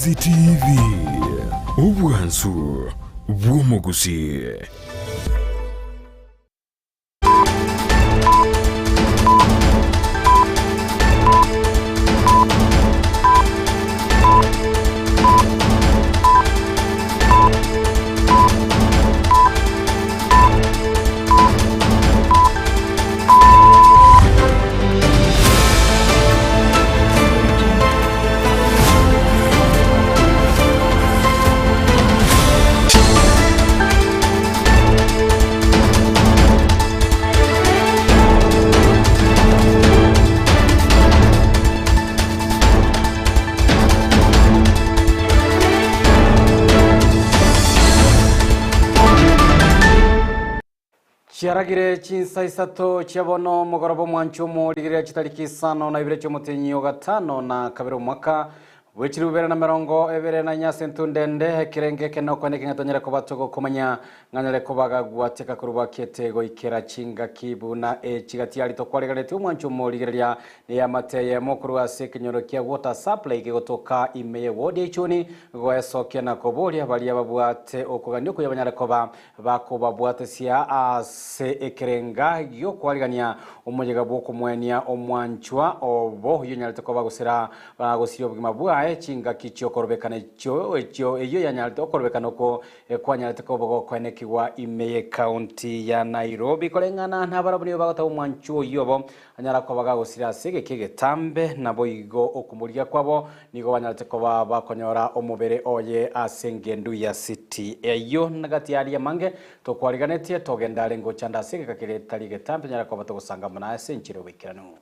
Ndizi TV, obwansu bw'omogusii. Chiaragire chinsa isato chia bono omogoroba omwancho omorigereria chitariki isano na ibere chi'omotenyi o gatano na kabere omwaka bwe chilifu ibere na emerongo ebere na inye ase entunda ende ekerenge ekene okwane ekeng'e tonyare koba togokomanya ng'a nyare koba gagwateka korwa bakiete goikera chingaki buna echi gati aria tokwarigereretie omwancho omorigereria Eamate eyemo korwa ase ekenyoro kia Water Supply kegotoka ime ye ward ya Ichuni goesokia na koboria baria babwate okogania okuya banyare koba bakobabwatesia ase ekerenga giokwarigania omoyega bwokomwenia omwanchwa obo oyonyarete koba gosira gosiria obogima bwaye chingaki chiokorobekana echio echio eyio yanyarete okorobekana oko kwanyarete koba gokoenekigwa ime ye county ya Nairobi koreng'ana nabarabwo nigo bagoteba omwanchwa oyio obo Anyara koba gagosira ase egeka egetambe, naboigo okomorigia kwabo nigo banyarete koba bakonyora omobere oye ase engendu ya city. Eyio gati y'aria amange tokwariganetie, togende are ngochanda ase egeka keria etari egetambe tonyare koba togosanga amo naye ase enchera y'oboikeranu.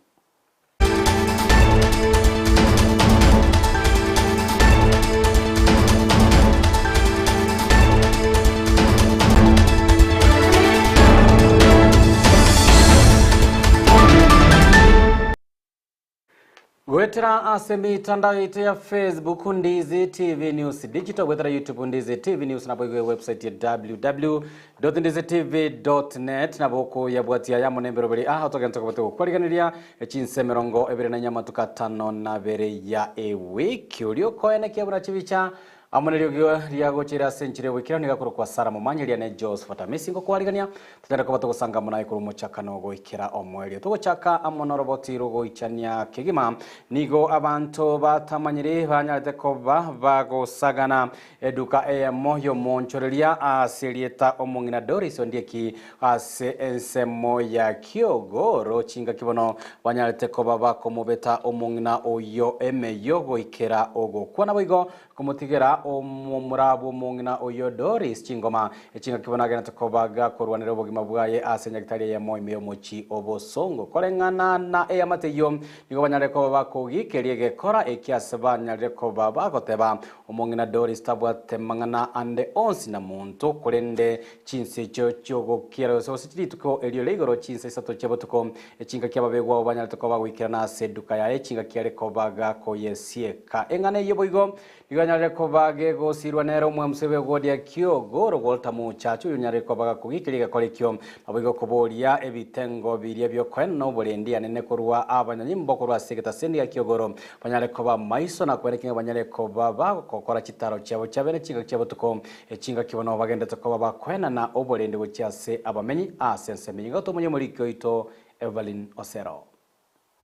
Goetera ase emitandao yaito ya Facebook Ndizi TV News Digital, goetera YouTube Ndizi TV News naboigo ewebsite ya www.ndizitv.net nabo okoyabwatia aya amo nemberoberi aa togente koba togokwariganeria chinsa emerongo ebere na inye amatuko atano na abere ya ewiki oria okoenekia buna chibicha Amo neriogi ria gochera ase enchera y'oboikeranu nigo akorokwa Sara Momanyi, ne Josephat Amisi ngokwarigania, tonyare koba togosanga amo naye korwa omochakano goikera omoerio. Togochaka amo noroboti rogoichania kegima, nigo abanto batamanyiri banyarete koba bagosagana eduka eyemo y'omoonchoreria ase erieta omong'ina Doris Ondieki ase ensemo ya Kiogoro chingaki bono banyarete koba bakomobeta omong'ina oyio emeyio goikera ogokwa. Naboigo Komotigera omomura bw'omong'ina oyio Doris chingoma, echingaki bono agenete koba gakorwanera obogima bwaye ase nyagitari eyemo ime y'omochie o Bosongo. Koreng'ana na eamate eyio, nigo banyarire koba bakogikeria egekora eki ase banyarire koba bagoteba, Omong'ina Doris tabwate mang'ana ande onsi na monto, korende chinsa echio chiogokiera gose gose rituko erio ria igoro chinsa isato chia botuko, Chingaki ababegwa abo banyarete koba goikerana ase eduka yaye, chingaki are koba gakoyesieka. Eng'ana eyio boigo nigo yanyarire koba gegosirwa nere omwamuse bw'egodia ki'ogoro Walter Mochache, oyonyarire koba gakogikeria egekora ekio, naboigo koboria ebitengo biria bi'okoenana oborendi anene korwa abanyanyimbo korwa ase egetaseni gia ki'ogoro banyare koba maiso na koeneki ng'a banyare koba bagokora chitaro chiabo chiabene chingaki chia botuko. Chingaki bono bagenderete koba bakoenana oborendi gochia ase abamenyi ase ensemo eye. Iga tomonye omoriki oito Evelyn Osero.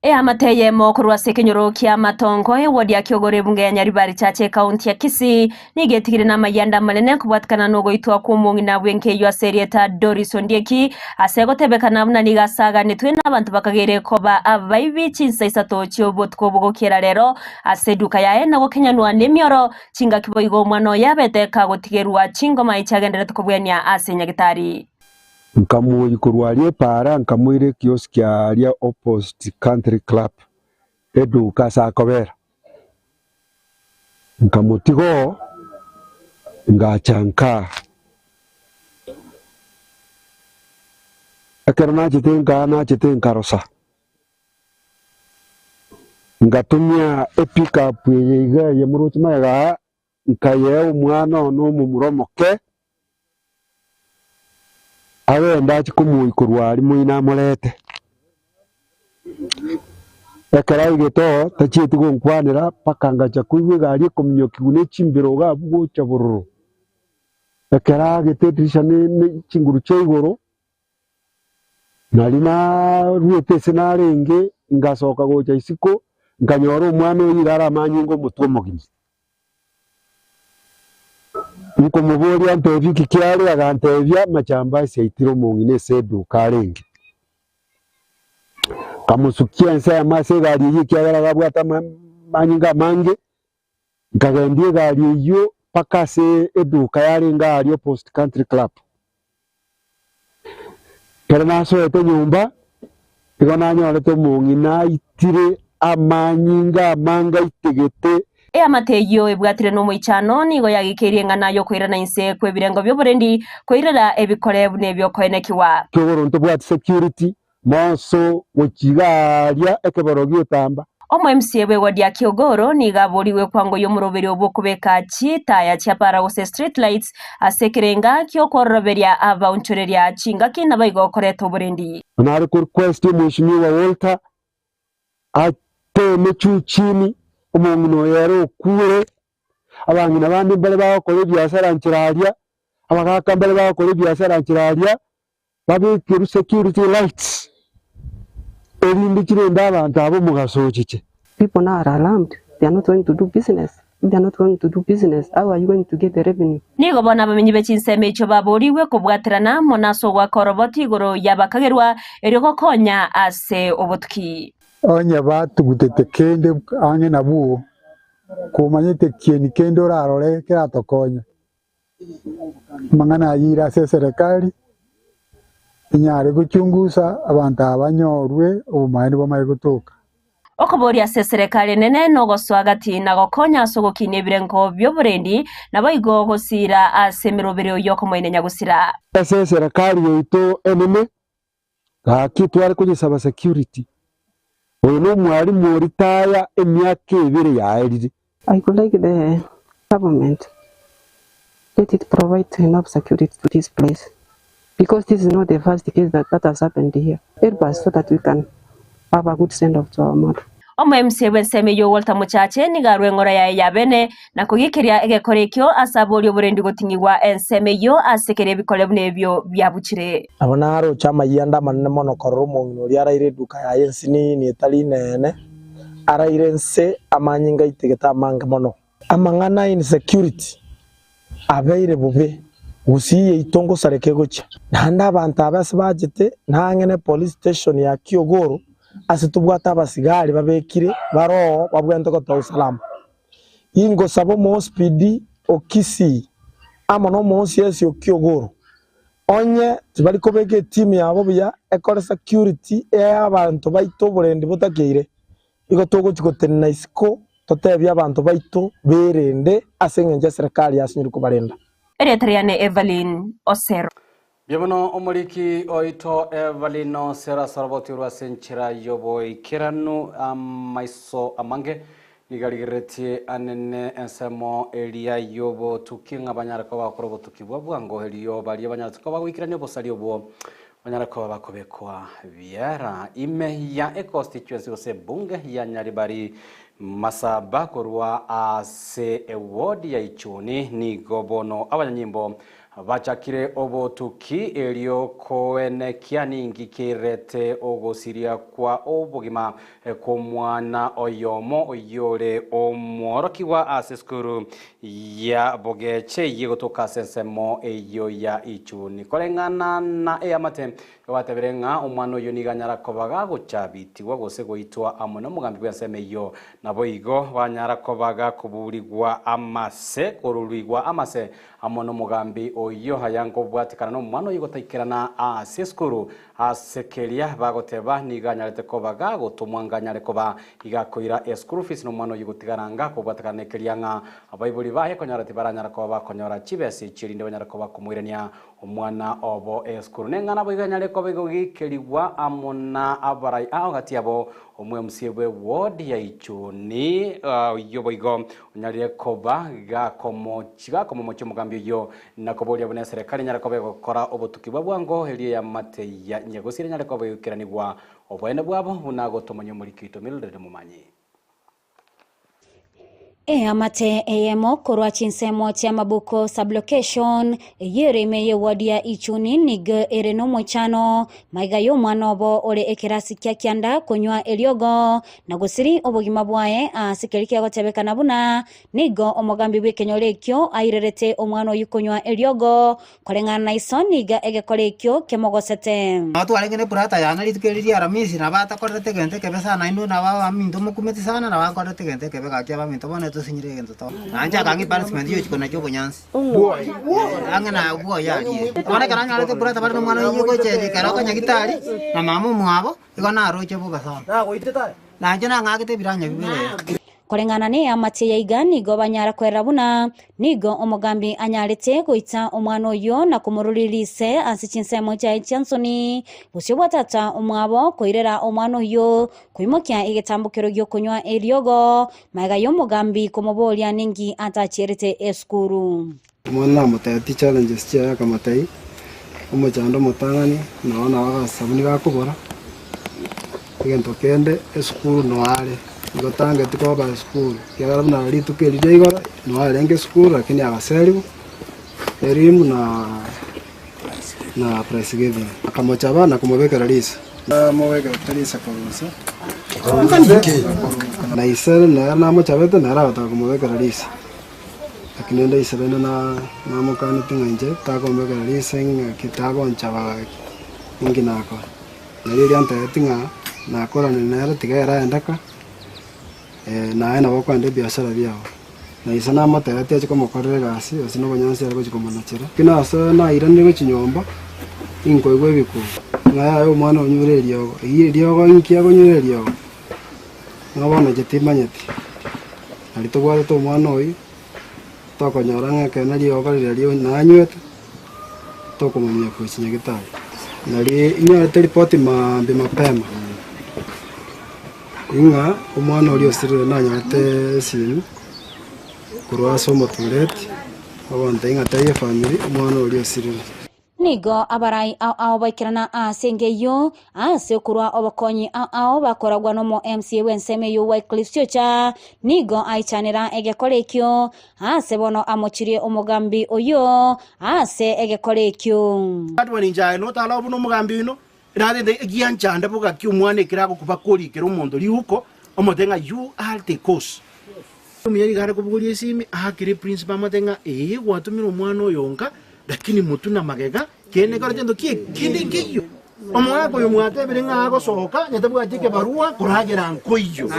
Eamate eyemo korwa ase ekenyoro kia Matongo, eward ya Kiogoro ebunge ya Nyaribari Chache ekaunti ya Kisii, nigo etigire namayianda amanene kobwatikana nogoitwa kw'omong'ina bw'enka eyio ase erieta Doris Ondieki ase egotebekana buna nigo asaganetwe nabanto bakageire koba abaibi chinsa isato chi'obotuko bogokiera rero ase eduka yaye na gokenyanwa nemioro chingaki boigo omwana oye abete kagotigerwa chingoma echiagenderete kobwenia ase nyagitari. Nkamoyia korwa aria epaara, nkamoira ekioski aria opposite Country Club, eduka ase akobera. Nkamotiga oo, ngacha nkaa. Ekero nachete nkaa nachete nkarosa, ngatumia epickup eye iga eye moroche magega aa, nkayea omwana one omomura omoke, Agende achie komoikorwa aria moino amorete. Ekero aigete oo, tachieti gonkwanera mpaka ngacha koigwa egari ekominyokigwa ne chimbero iga abwo gocha bororo. Ekero aagete edirisha ne ne chinguru chia igoro, naria naruete ase narenge, ngasoka gocha isiko, nkanyora omwana oyio iga are amanyinga omotwe omogima. Nkomoboria antebie ki kiare, agantebia amachambasi aitire omong'ina ase eduka arenge. Nkamosukia ensemo ase egari eyio ekiagera agabwate amanyinga amange, nkagendia egari eyio mpaka ase eduka yarenge aria opposite Country Club. Ekero nasoete nyomba, igo nanyorete omong'ina aitire amanyinga amange aitegete. Eamate eyio ebwatire nomoichano nigo yagikeirie eng'ana y'okoirana inse kw'ebirengo bi'oborendi, koirera ebikore buna ebi'okoenekigwa. Kiogoro ntobwati security, Moso gochia iga aaria ekeboro gi'otamba. Omo-MCA bw'ewodi ya Kiogoro nigo aborigwe kwangoyia omoroberio bw'okobeka chitaya chia para gose street lights ase ekerenga gi'okwororoberia abaonchoreria chingaki naboigo koreta oborendi. Nare ko request omweshimiwa Walter ateme juu chini omong'ina oyo ere okure, abang'ina bande mbare bagokora ebiasara nchera aria, abagaka mbare bagokora ebiasara nchera aria, Babekerwe security lights, erinde chirende abanto aba omogaso ochiche. People now are alarmed, they are not going to do business, if they are not going to do business how are you going to get the revenue? Nigo bono abamenyi be chinsemo echio baboorigwe kobwaterana mono ase ogoaka oroboti igoro y'abakagerwa, erio gokonya ase obotuki. Onye batugutete kende ang'e nabwo, komanyete kieni kende orarore keratokonye. Amang'ana ayio ire ase eserekari, enyare gochungusa abanto aba banyorwe obomaene bwamaye gotoka. Okoboria ase eserekari enene nogosoa gati na gokonya ase ogokinia ebirengo bi'oborendi, naboigo gosiira ase emeroberio y'okomoina nyagosira. Ase eserekari yaito enene, gaki tware koyesaba security, oyo nomwalimu oritaya emiaka ebere yaerire. I could like the government let it provide enough security to this place because this is not the first case that, that has happened here. Help us so that we can have a good send off to our mother. Omo-MC bw'ensemo eyio Walter Mochache nigo arwe eng'ora yaye ya bene na kogiikeria egekora ekio ase aborie oborendi goting'igwa ensemo eyio ase keria ebikore buna ebio biabuchire. Nabo naroche amayianda amanene mono korora omong'ina oria araire eduka yaye ensinini etari inene, araire inse amanyinga aitegete amange mono. Amang'ana a insecurity abeire bobe, gusii yaito ngosareka egochia. Naende abanto aba ase bachete nang'e ne police station ya Kiogoro ase tobwate abasigari babekire baroo babwenerete gotoa usalama. Ingosaba omo-OCPD o Kisii amo na omo-OCS o Kiogoro onye tibari kobeka etimu yabo buya ekore security ey'abanto baito oborendi botakeire, Igo togochia gotenena isiko totebie abanto baito berende ase engencho eserekari yasinyire kobarenda. Erieta riane Evelyn Osero. Mbuya mono omoriki oito Evelyn Osero ase oroboti orwo ase enchera y'oboikeranu. Amaiso amange nigo arigereretie anene ensemo eria y'obotuki ng'a banyare koba bagokora obotuki bwa bwango erio baria banyarete koba bagoikerania obosari obwo Banyare koba bakobekwa biara ime ya econstituency gose ebunge ya Nyaribari Masaba korwa ase eward ya Ichuni. Nigo bono abanyanyimbo bachakire obotuki erio koenekia ninki kerete ogosiria kwa obogima kw'omwana oyomo oyore omworokigwa ase esukuru ya bogeche eyio egotoka ase ensemo eyio ya Ichuni. Koreng'ana na eamate, ebatebire ng'a omwana oyio nigo anyara koba gagochabitigwa gose goitwa amo nomogambi bw'ensemo eyio. Naboigo banyara koba gakoburigwa amase, korurigwa amase amo nomogambi oyio aya nkobwatekana nomwana oyio gotaikerana ase esukuru. Ase keria bagoteba nigo anyarete koba gagotomwa nganyare koba iga akoira eschool fees nomwana oyio gotigara anga kobwatekana nekeria ng'a abaibori baye konyora tibaranyara koba bakonyora chibesa echio erinde banyare koba komoirania omwana obo esukuru. Neng'ana boigo anyare koba igo gikerigwa amo na abarai ao gati abo omo-MCA bwe ward ya Ichuni oyio boigo onyarire koba gakomomochia omogambi oyio Na koboria buna eserekari enyare koba egokora obotuki bwa bwango, erio eamate ya nyagosira enyare koba egoikeranigwa. Oboene bwabo buna gotomanya omoriki oito Mildred Momanyi. Eamate eyemo korwa chinsemo chi'Amabuko Sub-location, eyio ere ime y'eward ya Ichuni nigo ere nomoichano magega y'omwana obo ore ekerasi kia kianda konywa eriogo na gosiri obogima bwaye ase keria kiagotebekana buna nigo omogambi bw'ekenyoro ekio airerete omwana oyio konywa eriogo Koreng'ana na iso nigo egekora ekio kemogosete. Nabo twarenge ne brother yane rituko eri ria Aramisi, nabo atakorerete egento ekebe sana, inwe nabo abaminto mokumeti sana, nabo ankorerete egento ekebe gaki abaminto bono etosinyire egento to. Nainche akang'a epunishment yochia konacha obonyansi. Ang'e na bwoye aria. Bono ekero anyorete brother bare nomwana oyio gocha ekero okonyagitari, na mama omwabo, igo naroche bobe sana. Nainche nang'akete ebiranya bibere. Koreng'ana neamate ya iga nigo banyara kwerera buna nigo omogambi anyarete goita omwana oyio na komororia rise ase chinsemo chiaye chia nsoni, bosio bwa tata omwabo koirera omwana oyio koimokia egetambokero gi'okonywa eriogo, magega y'omogambi komoboria ninki atachierete esukuru. Omwana namotebetie challenges chiaye akamotebia, omochando omotang'ani nabo nabo agasabuni gakobora, egento kende esukuru noyo are, igo tangeti koba esukuru, ekiagera buna rituko eri ria igoro noyo arenge esukuru lakini agaseriwa, elimu na na prize giving. Akamochaba na komobekera riso. Namobekerete riso korwa inse, na ise nere namochabete nere agataka komobekera riso. Lakini rende ise rende namokanete ng'a inche takombekera rise ng'aki tagonchaba gaki, ninki nakora? Nario erio antebetie ng'a nakoranire nere tiga ere aende ka, naye nabo okoenda ebiashara biago. Na ise namotebetie ache komokorera egasi gose na obonyansi are gochia komonachera. Lakini ase nairanire gochia nyomba, inkoigwa ebikuba, ng'a yaya omwana onyure eriogo, eyio eriogo inki akonyura eriogo? Ng'a bono inche timanyeti. Nari tobwatete omwana oyio, tokonyora ng'a ekeene riogo riria rio nanywete, tokomomia gochia nyagetari. Nari inyorete ripoti maambia mapema, ng'a omwana oria osirire nanyorete esimi korwa ase omotureti, ogontebia ng'a tebia efamiri omwana oria osirire. Nigo abarai ao ao baikerana ase enka eyio, ase okorua obokonyi ao ao bakoragwa nomo MCA bw'ensemo eyio Wycliffe Siocha, nigo aichanera egekora ekio, ase bono amochirie omogambi oyio ase egekora ekio. That one inche aye notara buna omogambi oino, rather egianchande bogaki omwana ekero agokuba korikera omonto riuko, omote ng'a you are the cause. Omuya nigo are kobogoria esimi, aakere eprinciple amote ng'a ee gwatomire omwana oyo nka, lakini motwe na magega, kende ekero gento ki kende nkeiyo. Omogaka oyo mwatebire ng'a agosoka onye tabwati ekebarua koragera nkoiyo.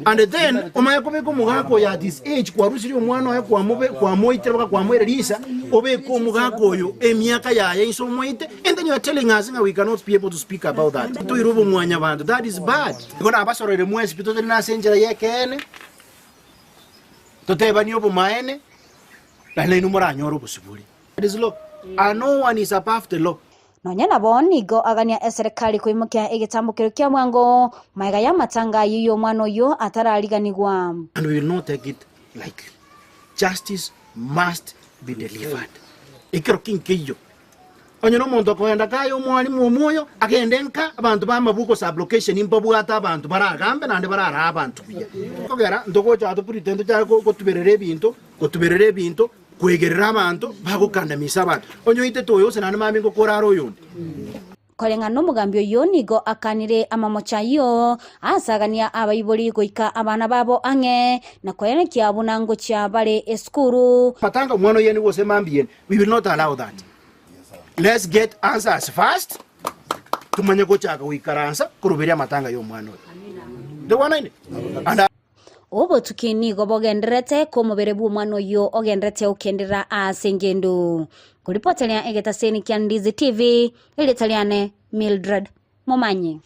And then omanye kobeka omogaka oyo at his age kwarusirie omwana oye kwamobe kwamoitire mpaka kwamoira risa, obeke omogaka oyo emiaka yaye inse omoite, and then you are telling us ng'a we cannot be able to speak about that. Toire obomwanyabanto, that is bad. Igo nabasorore mwensi pi totenene ase enchera y'ekeene, totebanie obomaene, na nainwe moranyore obosibore. That is law, and no one is above the law. Nonya nabo nigo agania eserekari koimokia egetambokero kia bwango magega y'amatanga ayio y'omwana oyio atarariganigwa. And we will not take it lightly. Justice must be delivered. Ekero ki nkeiyo. Onye nomonto okoenda kaye omwalimu omwoyo, agende nka, abanto b'amabuko sub-location mbabwate abanto baragambe naende bararaa abanto buya. Kogera ntogocha to pretend tochake gotuberera ebinto, gotuberera ebinto, kwegerera abanto, bagokandamisa abanto. Onye oitete oyo gose naende mambia ngokora are oyonde. Koreng'ana nomogambi oyio nigo akanire amamocho ayio, asagania abaibori goika abana babo ang'e, na koenekia buna ngochia bare esukuru. Matanga omwana oyene gose mambia ene, we will not allow that. Let's get answers first, tomanye gochaka goikaransa koroberia amatanga ya omwana oyo. Ndogwanaine? And Obotuki nigo bogendererete kw'omobere bw'omwana oyio ogendererete gokenderera ase engendu. Nkoripoteria egetaseni kia Ndizi TV, erieta riane Mildred Momanyi.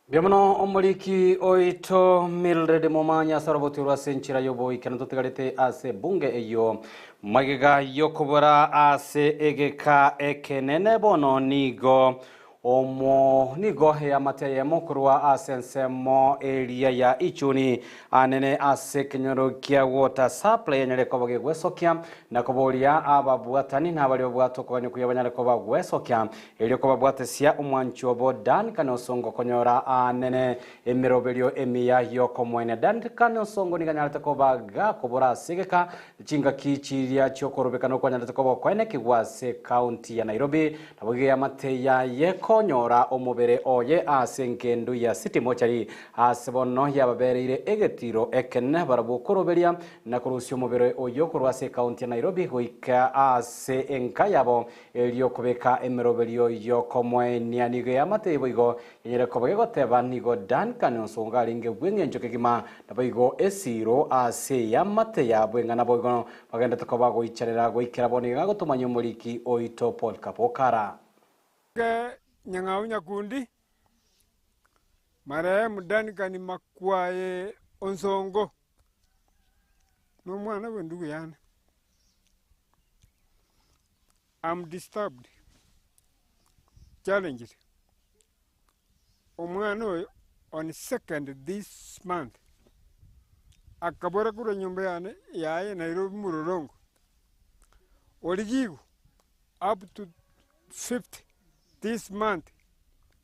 Mbuya mono omoriki oito Mildred Momanyi ase oroboti orwo ase enchera y'oboikeranu totigarete ase ebunge eyio magega y'okobora ase egeka ekenene bono nigo. Omo nigo eamate eyemo korwa ase ensemo eria ya Ichuni anene ase ekenyoro kia Water Supply enyare koba gegwesokia na koboria ababwatani na abaria babwate okogania okuya banyare koba gwesokia erio kobabwatesia omwanchi obo Duncan Osongo konyora anene emeroberio emiya yokomoenia. Duncan Osongo nigo anyarete koba gakobora ase egeka Chingaki chiria chi'okorobekana okwanyarete koba okoenekigwa ase ekaunti ya Nairobi, naboigo eamate yaye konyora omobere oye ase engendu ya City Mortuary ase bono yababereire egetiro ekenene barabwo koroberia na korusia omobere oyio korwa ase ekaunti ya Nairobi goika ase enka yabo erio kobeka emeroberio y'okomoenia. Nigo eamate eye boigo Enyare koba gegoteba nigo Duncan Onsongo arenge bw'engencho kegima, naboigo esiiro ase eamate yabo eng'ana boigo bagendete koba goichanera goikera bono iga gotomanya omoriki oito Paul Kabokara. Eke Nyang'au Nyakundi, marehemu Duncan Makwaye Onsongo, nomwana bw'endugu yane. I'm disturbed, challenged, omwana oyo on second this month akabora korwa nyomba yane yaye Nairobi Mlolongo, origigwe up to fifth this month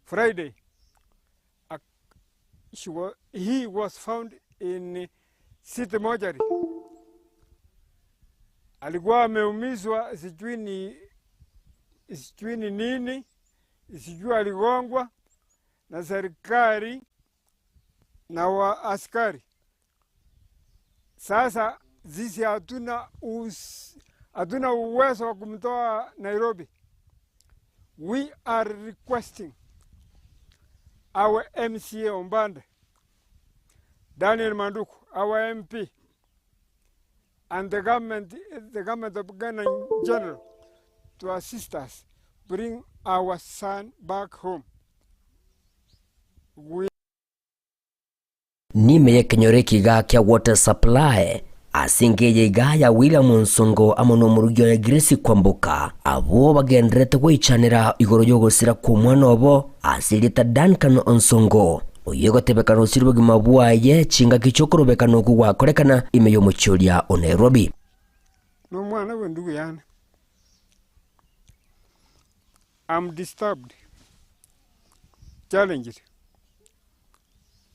Friday, ak she wa he was found in City Mortuary. Alikuwa ameumizwa sijui ni sijui ni nini, sijui aligongwa na serikali na wa askari. Sasa sisi hatuna us, hatuna uwezo wa kumtoa Nairobi. We are requesting our MCA Ombande, Daniel Manduku, our MP, and the government, the government of Ghana in general to assist us bring our son back home. We Nime y'ekenyoro ekiga kia Water Supply ase enka eye iga ya William Onsongo amo nomorugi oye Grace Kwamboka, abwo bagendererete goichanera igoro y'ogosira kw'omwana obo ase erieta Duncan Onsongo, oyio egotebekana osire obogima bwaye chingaki chi'okorobekana okwo gwakorekana ime y'omochie oria o Nairobi. Nomwana bw'endugu yane. I'm disturbed, challenged.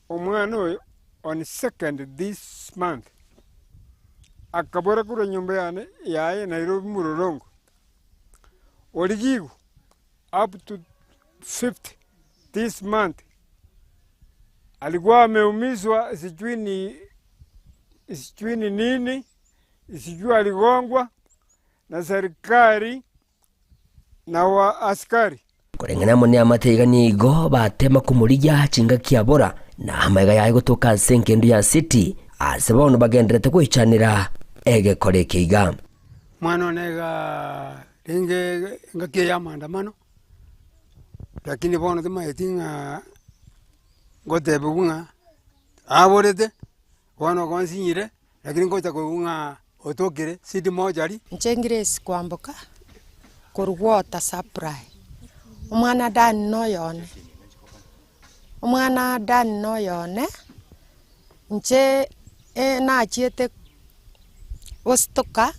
Omwana oyo on second this month akabora korwa nyomba yane yaye Nairobi Mlolongo, origigwe up to fifth this month alikuwa ameumizwa sijui ni sijui ni nini sijui aligongwa na serikali na wa askari. Koreng'ana amo neamate iga nigo batema komorigia chingaki abora, na amaiga yaye gotoka ase engendu ya City, ase bono bagendererete goichanera egekora eke iga. Omwana one igaa renge engaki eye ya maandamano, lakini bono timaeti ng'a ngotebiwa ng'a aborete, bono ogonsinyire. Lakini ngocha koigwa ng'a otokire City Mortuary. Inche Grace Kwamboka, korwa Water Supply, omwana Dan noyo one, omwana Dan noyo one, inche nachiete gositoka,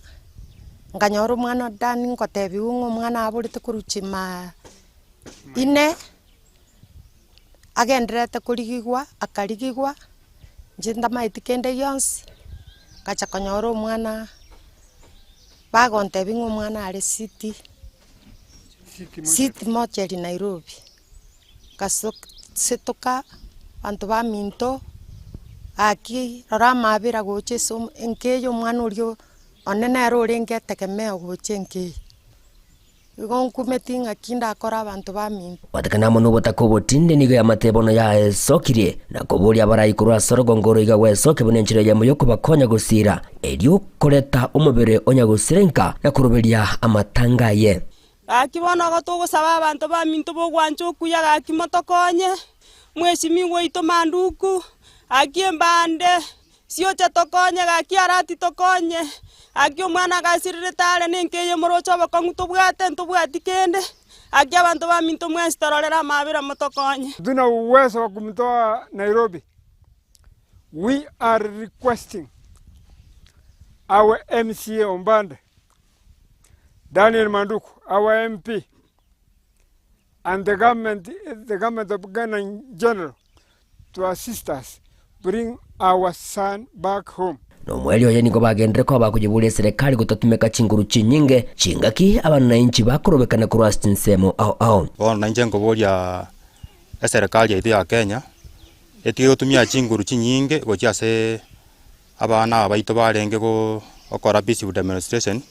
nkanyora omwana Dan ngotebiwa ng'a omwana aborete korwa chimaa ine. Agendererete korigigwa, akarigigwa, inche ntamaeti kende gionsi, ngacha konyora omwana, bagontebia ng'a omwana are city, city mortuary Nairobi. Ngaso setoka abanto baminto, gaki rora amabera gocha ase omo enka eye omwana oria one nere orenge etegemeo gocha enka eye. Igo nkumeti ng'aki ndakore abanto baminto. Gwatekana amo nobotaka obotindi nigo eamate bono yaesokirie, na koboria abarai korwa ase orogongo oro iga gwesokia buna enchera eyemo y'okobakonya gosiira, erio koreta omobere o nyagosira inka na koroberia amatanga aye. Gaki bono igo togosaba abanto baminto b'ogwancha okuya gaki motokonye, mweshimiwa oito Manduku, gaki embande, Siocha tokonye, gaki arati tokonye, gaki omwana agasirerete are nenka eye moroche obokong'u tobwate ntobwati kende, Gaki abanto baminto mwensi tororere amabera motokonye. Hatuna uwezo wa kumtoa Nairobi. We are requesting our MCA Ombande, Daniel Manduku, our MP, and the government, the government of Ghana in general to assist us bring our son back home. Na omweri oye nigo bagenderere koba bakoyeburia eserekari gotatumeka chinguru chinyinge chingaki abanainchi bakorobekana korwa ase chinsemo ao ao. Bono nainche nkoboria eserekari yaito ya Kenya, etige gotumia chinguru chinyinge gochia ase abana aba baito barenge gokora peaceful demonstration,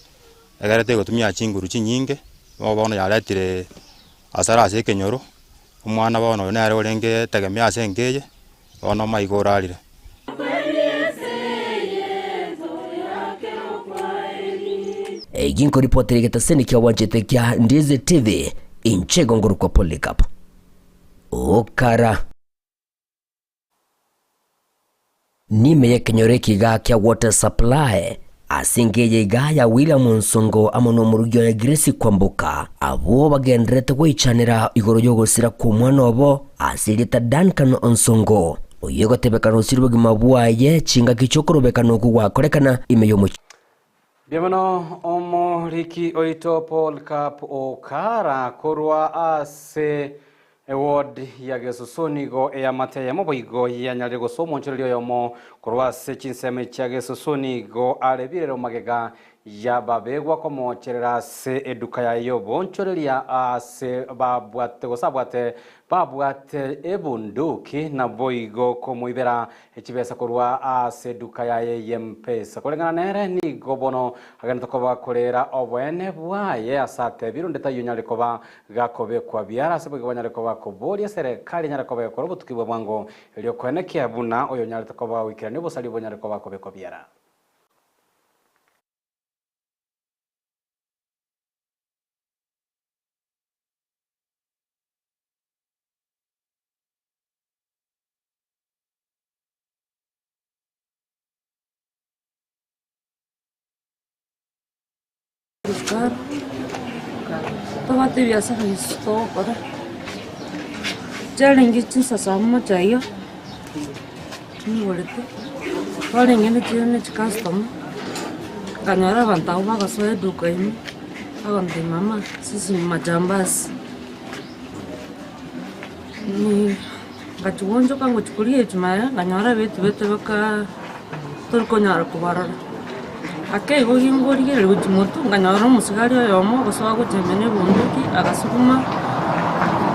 egere tegotumia chinguru chinyinge, nigo bono yaretire hasara ase ekenyoro, omwana bono oyo nere orenge etegemeo ase enka eye, bono omaiga orarire. Eki nkoripotera egetaseni kia obwanchete kia Ndizi TV, inche igo nkorokwa Polycarp Okara. Nime y'ekenyoro ekiga kia Water Supply ase enka eye iga ya William Onsongo amo nomorugi oye Grace Kwamboka, abwo bagendererete goichanera igoro y'ogosira kw'omwana obo ase erieta Duncan Onsongo, oyio egotebekana osirie obogima bwaye chingaki chi'okorobekana okwo gwakorekana ime y'omochie. Mbuya mono omoriki oito Paul Cup Okara korwa ase eward ya Gesusu nigo eamate eyemo boigo yanyarire gose omonchoreria oyomo korwa ase chinsemo chia Gesusu nigo arebirere magega yababegwa komocherera ase eduka yaye y'obonchoreria ase babwate gose abwate babwate ebunduki naboigo komoibera Echibesa korwa ase eduka yaye y'M-Pesa. Koreng'ana nere, nigo bono agenderete koba korera oboene bwaye ase atebire onde taiyo onyare koba gakobekwa biara ase boigo banyare koba koboria serekari enyare koba egokora obotuki bwa bwango erio koenekia buna oyonyarete koba goikerania obosaria bonyare koba kobekwa biara. Esukari, tobwate ebiasara ebi togokora, chiarenge chinsa saa moja iga, nigorete, twarenge ne chire ne chicustomer, nkanyora abanto abwo bagosoa eduka ime, bagontebia mama sisi ni majambazi. Ngachigonchoka ngochia koria echuma eye, nkanyora ebetibete bakaa tori konyara kobarora. Ake igo gingorigereria gochia motwe, nkanyora omosigari oyomo ogosoa gochia ime na ebunduki, agasuguma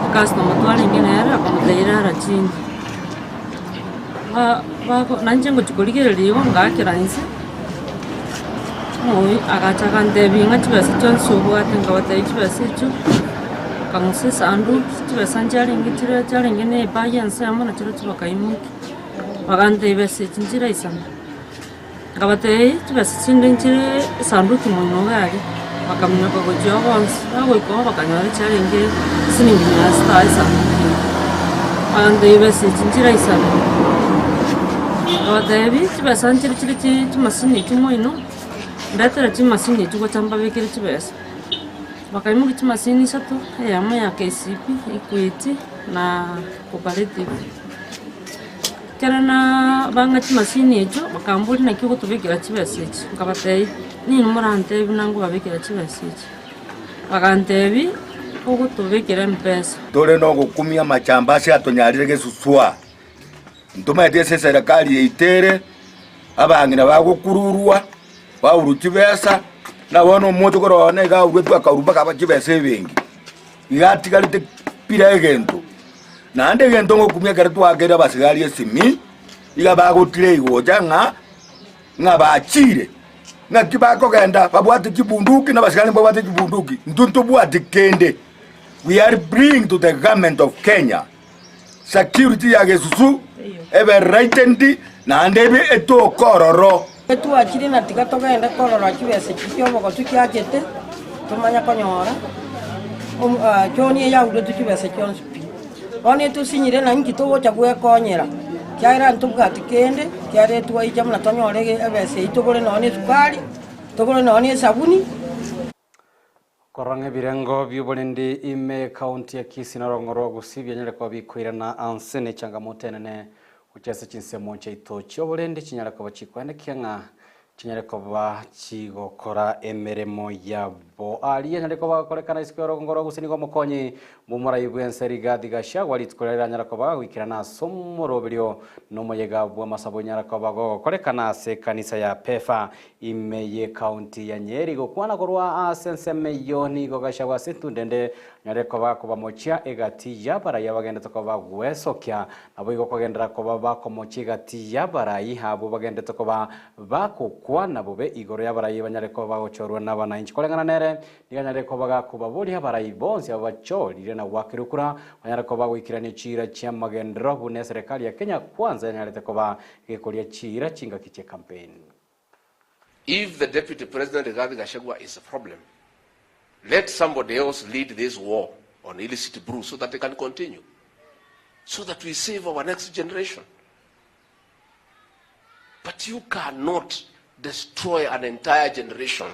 ecustomer twarenge nere akamotebia rara chini. Ba bago nainche ngochia korigereria igo ngaakera inse, omoyo agacha agantebia ng'a chibesa chionsi obwate, nkabatebia chibesa echio. Akang'usa esanduki, chibesa nchiarenge chire chiarenge na ebag ensemo na chirochio bakaimokia, bagantebia besa echi nchiraisana, nkabatebia chibesa chinde nchire esanduki moino iga aria, bakaminyoka gochia oo bonsi, bagoika oo bakanyora chiarenge siringi mia sita esanduki ime, bagantebia besa echi nchiraisana, nkabatebia chibesa nchire chire chi chimasini echio moino, ndetere chimasini echio gocha mbabekere chibesa. Bakaimokia chimasini isato, eyemo ya KCB, Equity na Cooperative. Ekero bang'a chimasini echio, bakamboria naki ogotobekera chibesa echi, nkabatebia ninwe morantebie buna nkobabekera chibesa echi, bagantebia ogotobekera mpesa. Tore nogokumia amachamba ase atonyarire gesuswa. Ntomaete ase eserekari yaito ere, abang'ina bagokururwa, baurwa chibesa, na bono omochokoro one iga aurwetwe akaurwa mpaka aba chibesa ebenki, iga atigarete bila egento. Naende egento ngokumia ekero twakeire abasigari esimi, iga bagotira gocha ng'a ng'a bachire, ng'aki bakogenda babwate chibunduki na abasigari mbabwate chibunduki, intwe ntobwati kende. We are bring to the government of Kenya. Security ya gesusu ebe rightened naende ebe etoke ororo. Twachire na tiga togende korora chibesa echi chi'obogotu chiachete, tomanye konyora John eyauretwe chibesa chionsi pi. Bono etosinyire na inki togocha gwekonyera, ekiagera ntobwati kende, ekiagera etwaicha buna tonyore ebesa eyio togore nonya na esukari, togore nonya na esabuni. Korora ebirengo bi'oborendi ime y'ekaunti ya Kisii na orogongo rwa Gusii bianyare koba bikoirana anse ne changamoto enene gochia ase chinsemo chiaito chi'oborendi chinyare koba chikoenekia ng'a chinyare koba chigokora emeremo yabo. Aria anyare koba agokorekana isiko y'orogongo rwa Gusii nigo omokonyi bw'omorai bw'ense Rigathi Gachagua rituko riria riranyare koba agoikerana ase omoroberio nomoyega bw'amasabo onyare koba gogokorekana ase ekanisa ya Pefa Ime y'Ekaunti ya Nyeri gokwana korwa ase ensemo eyio nigo Gachagua ase entunda ende anyare koba kobamochia egati y'abarai abagendete koba gwesokia naboigo kogenderera koba bakomochia egati y'abarai abwo bagendete koba bagokwana bobe igoro y'abarai banyare koba bagochorwa n'abanainchi koreng'ana nere nigo anyare koba gakobaboria abarai bonsi abo bachorire na goakerwa kura banyare koba goikerania chiira chi'amagenderero buna eserekari ya Kenya Kwanza yanyarete koba gekoria chiira chingaki chi'ecampaign. If the Deputy President Rigathi Gachagua is a problem, let somebody else lead this war on illicit brew so that it can continue, so that we save our next generation. But you cannot destroy an entire generation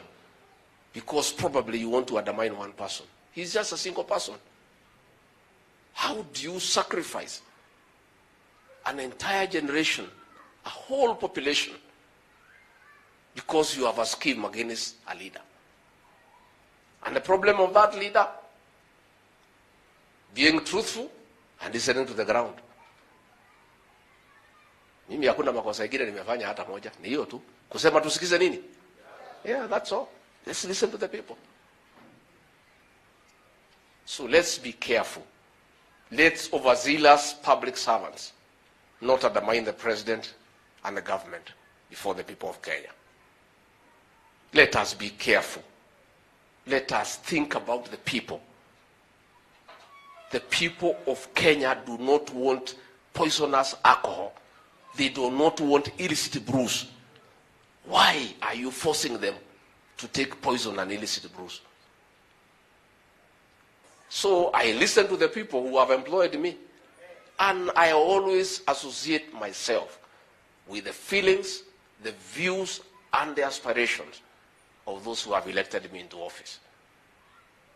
because probably you want to undermine one person. He's just a single person. How do you sacrifice an entire generation, a whole population, because you have a scheme against a leader? And the problem of that leader, being truthful and listening to the ground. Mimi hakuna makosa ingine nimefanya hata moja, ni hiyo tu, kusema tusikize nini? Yeah, that's all. Let's listen to the people. So let's be careful. Let's overzealous public servants not undermine the president and the government before the people of Kenya. Let us be careful. Let us think about the people. The people of Kenya do not want poisonous alcohol. They do not want illicit brews. Why are you forcing them to take poison and illicit brews? So I listen to the people who have employed me. And I always associate myself with the feelings, the views, and the aspirations of those who have elected me into office.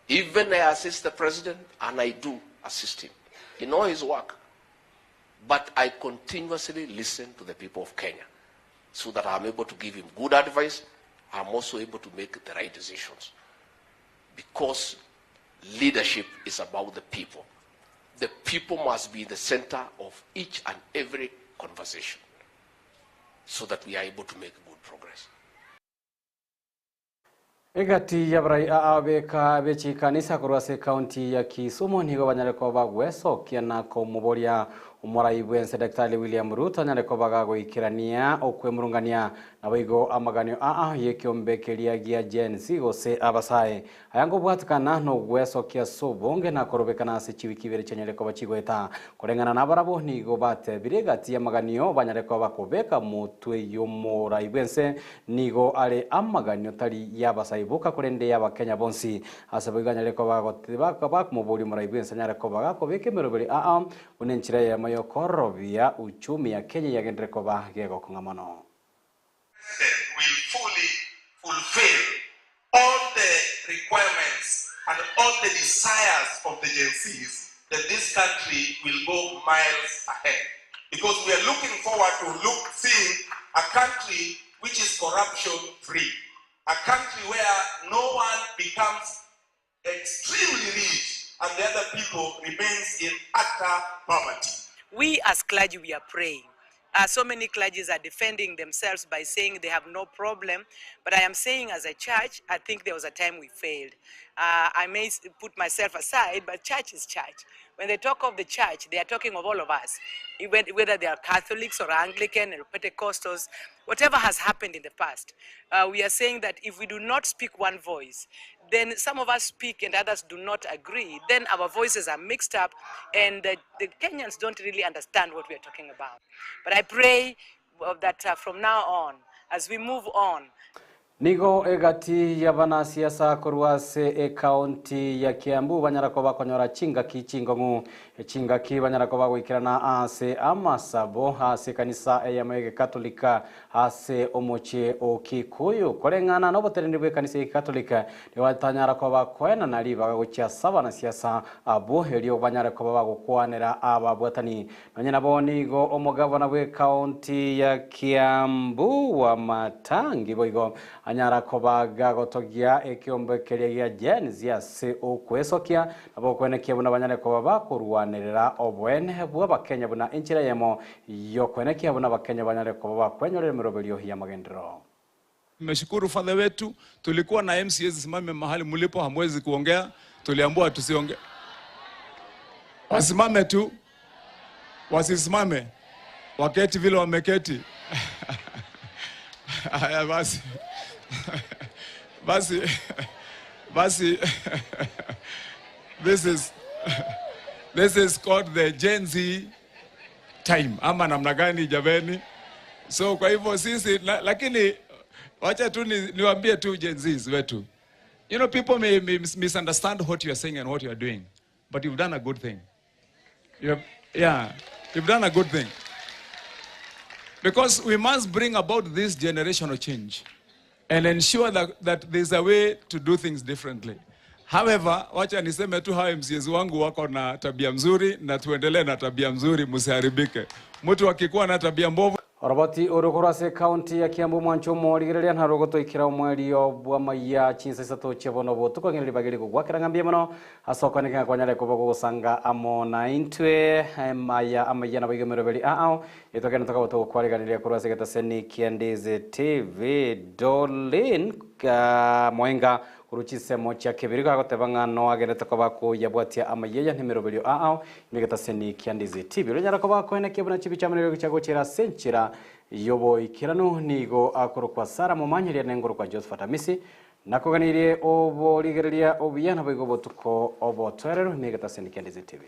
Even I assist the president, and I do assist him in all his work. But I continuously listen to the people of Kenya so that I'm able to give him good advice. I'm also able to make the right decisions. Because leadership is about the people. The people must be the center of each and every conversation so that we are able to make good progress. Egati y'abarai abeka b'echikanisa korwa ase ekaunti ya Kisumu nigo banyare koba bagwesokia na komoboria omorai bwense Daktari William Ruto anyare koba gagoikerania okwemurungania naboigo amaganio aa y'ekiombe keria gia Gen Z gose abasae aya ngobwatikana nogwesokia ase obonge na korobekana ase chiwiki ibere chianyare koba chigoeta koreng'ana na barabwo nigo batebire egati y'amaganio banyare koba bakobeka motwe y'omorai bwense nigo are amaganio tari y'abasae boka korende y'abakenya bonsi ase boigo anyare koba bakomoboria omorai bwense anyare koba gakobeka emeroberi aa buna enchera eyemo yokorobia uchumi ya Kenya yagendere koba gegokong'a mono. will fully fulfill all the requirements and all the desires of the Gen Zs, that this country will go miles ahead. Because we are looking forward to seeing a country which is corruption free, a country where no one becomes extremely rich and the other people remains in utter poverty. We as clergy, we are praying. So many clergies are defending themselves by saying they have no problem. But I am saying as a church, I think there was a time we failed. I may put myself aside, but church is church. When they talk of the church, they are talking of all of us, even whether they are Catholics or Anglican or Pentecostals, whatever has happened in the past. We are saying that if we do not speak one voice, then some of us speak and others do not agree. Then our voices are mixed up and the Kenyans don't really understand what we are talking about. But I pray that from now on, as we move on, Nigo egati y'abanasiasa korwa ase ekaunti ya Kiambu banyara koba konyora chingaki chingong'u chingaki banyara koba goikerana ase amasabo ase ekanisa eyemo y'egekatolika ase omochie o Kikuyu. Koreng'ana na oboteneneri bwa ekanisa ya Gikatolika nigo batanyara koba koenana ribaga gochia ase abanasiasa abwo erio banyare koba bagokwanera ababwatani. Nonye nabo nigo omogavana bw'ekaunti ya Kiambu Wamatangi boigo anyara koba gagotogia ekeombe keria gia Gen Z ase okwesokia nabo okwenekia buna banyare koba bakorwanerera oboene bw'Abakenya buna enchera eyemo y'okwenekia buna Abakenya banyare koba bakwenyorera emeroberio y'amagenderero. Nimeshukuru father wetu, tulikuwa na MCAs simame mahali mlipo, hamwezi kuongea, tuliambiwa tusionge, wasimame tu, wasisimame, waketi vile wameketi. Haya basi, basi, basi, this is called the Gen Z time ama namna gani jameni? So kwa hivyo sisi la, lakini wacha tu ni, niwaambie tu Gen Zs wetu. People may misunderstand what you are saying and what you are doing, but you've done a good thing. You have, yeah, you've done a good thing. Because we must bring about this generational change and ensure that there's a way to do things differently. However, wacha niseme tu hawa MCAs wangu wako na tabia mzuri na tuendelee na tabia mzuri, msiharibike. Mtu akikuwa na tabia mbovu Oroboti oro ase ekaunti ya Kiambu mwancho omorigereria naro gotoikera omwerio bwa maiya chinsa isato chia bono botuko ng'ina ribageri gogwakera ng'ambia mono ase okwanekana kwanyare koba gogosanga amo na intwe maya amaiya nabo iga emeroberi ao etokene tokaba togokwariganiria korwa ase egetaseni kia Ndizi TV Dolin Moenga korwa chinsemo chia Kebirigo agoteba ng'a noagerete koba koyabwatia amaiya nemeroberio ao negetaseni kia Ndizi TV oronyara koba koenekia buna chibicha amo chia gochera ase enchera yoboikeranu nigo akorokwa Sara Momanyeria nengorokwa Josephat Amisi nakoganirie oborigereria obuya nabo igo botuko obotoereru negetaseni kia Ndizi TV.